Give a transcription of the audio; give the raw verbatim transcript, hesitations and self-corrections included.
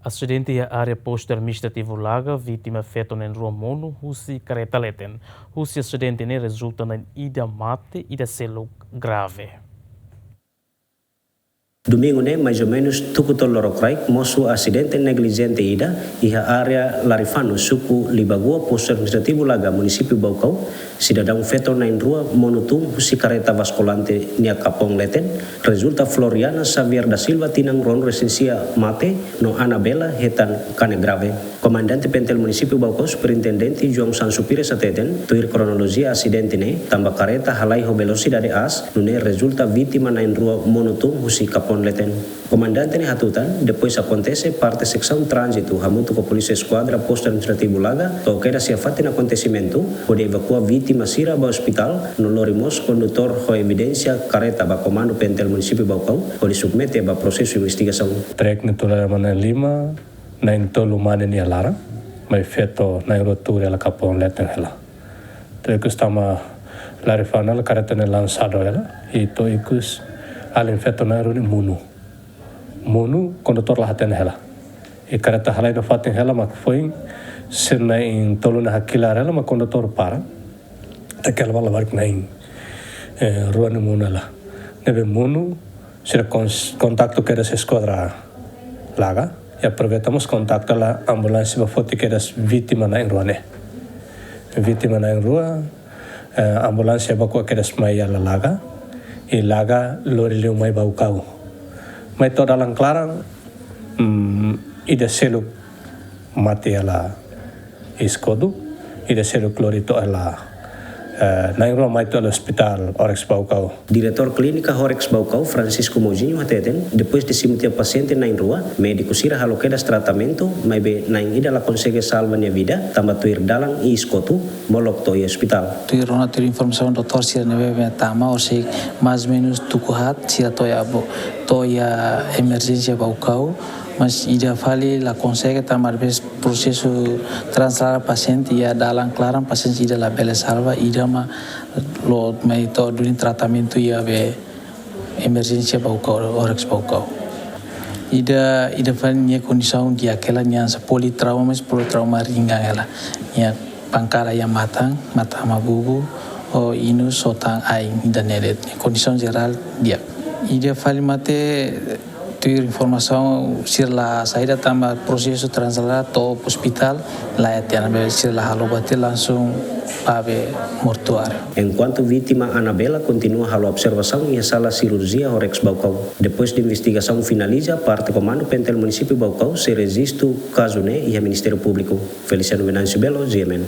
Asidente iha área Postu Administrativu Laga, vítima feto na'in rua monu husi kareta leten. Husi asidente ne'e rezulta na'in ida mate, ida seluk grave. Domingu ne'e, mais ou menus tuku tolu lorokraik, mosu asidente neglijente ida iha área Larifanu, suku Libagua, Postu Administrativu Laga, Munisípiu Baucau, sidadaun feto na'in rua monu tun husi kareta baskulante nia kapaun leten, rezulta Floriana Xavier da Silva, tinan ruanulu-resin-sia, mate, no Anabela hetan kanek grave. Komandante PNTL Munisípiu Baucau, Superintendente João Sansu Pires hateten, tuir kronolojia asidente ne'e, tanba kareta halai ho velosidade aas, nune'e rezulta vítima na'in rua monu tun husi kapaun leten. Komandante ne'e hatutan, depois akontese, parte Seksaun Tránzitu hamutuk ho Polísia Eskuadra Postu Administrativu Laga to'o kedas iha fatin akontesimentu, hodi evakua vítima sira ba ospitál, no lori mós kondutór ho evidénsia kareta ba Komandu PNTL Munisípiu Baucau, hodi submete ba prosesu investigasaun. Trek ne'e tula mana lima, na'in tolu mane nia laran, mai feto na'in rua tuur hela kapaun leten hela. To'o ikus tama Larifanu hela, kareta ne'e lansadu hela, i to'o ikus alin feto na'in rua ne'e monu. Monu, kondutór la hatene hela. I kareta halai nafatin hela mak foin sira na'in tolu ne'e hakilar hela mak kondutór para. Tanba hela ba labarik na'in, eh, rua ne'e monu hela. Ne'ebé monu, sira kons-, kontaktu kedas Eskuadra Laga, i aproveita mós kontaktu hela ambulánsia ba foti kedas vítima na'in rua ne'e. Vítima na'in rua, eh, ambulánsia ba ko'a kedas mai iha Lalaga, i Laga lori liu mai Baucau. Mai to'o dalan klaran, mm, ida seluk mate hela iha iskotu, ida seluk lori to'o hela, eh, na'in rua mai to'o hela Ospitál Horex Baucau. Diretór Klínika Horex Baucau, Francisco Mouzinho hateten, depois de simu tiha pasiente na'in rua, médiku sira halo kedas tratamentu, maibé na'in ida la konsege salva nia vida, tanba tuir dalan iha iskotu, molok to'o iha ospitál. Tuir rona, tuir informasaun doutór sira ne'ebé tama, orsida mais ou menus tuku haat, sira to'o iha Bo-, to'o iha emerjénsia Baucau, mas ida fali la konsege, tanba às vezes prosesu translada pasiente iha dalan klaran, pasiente ida labele salva, ida mak lori mai to'o duni tratamentu iha be emerjénsia Baucau, Horex Baucau. Ida, ida fali nia kondisaun di'ak hela, nia hanesan politrauma, mas politrauma ringan hela. Nia pankada iha matan, matan mak bubu, ho inus, ho tan ain, ida-ne'e de'it. Nia kondisaun jerál di'ak. Ida fali mate, tuir informasaun sira la saida tanba prosesu translada to'o ospitál, la iha tiha ona, be sira la halo buat ida, langsung ba be mortuáriu. Enkuantu vítima Anabela kontinua halo observasaun iha sala sirurjia Horex Baucau. Depois de investigasaun finaliza, parte Komandu PNTL Munisípiu Baucau sei rejistu kazu ne'e iha Ministériu Públiku. Feliciano Venâncio Belo, GMN.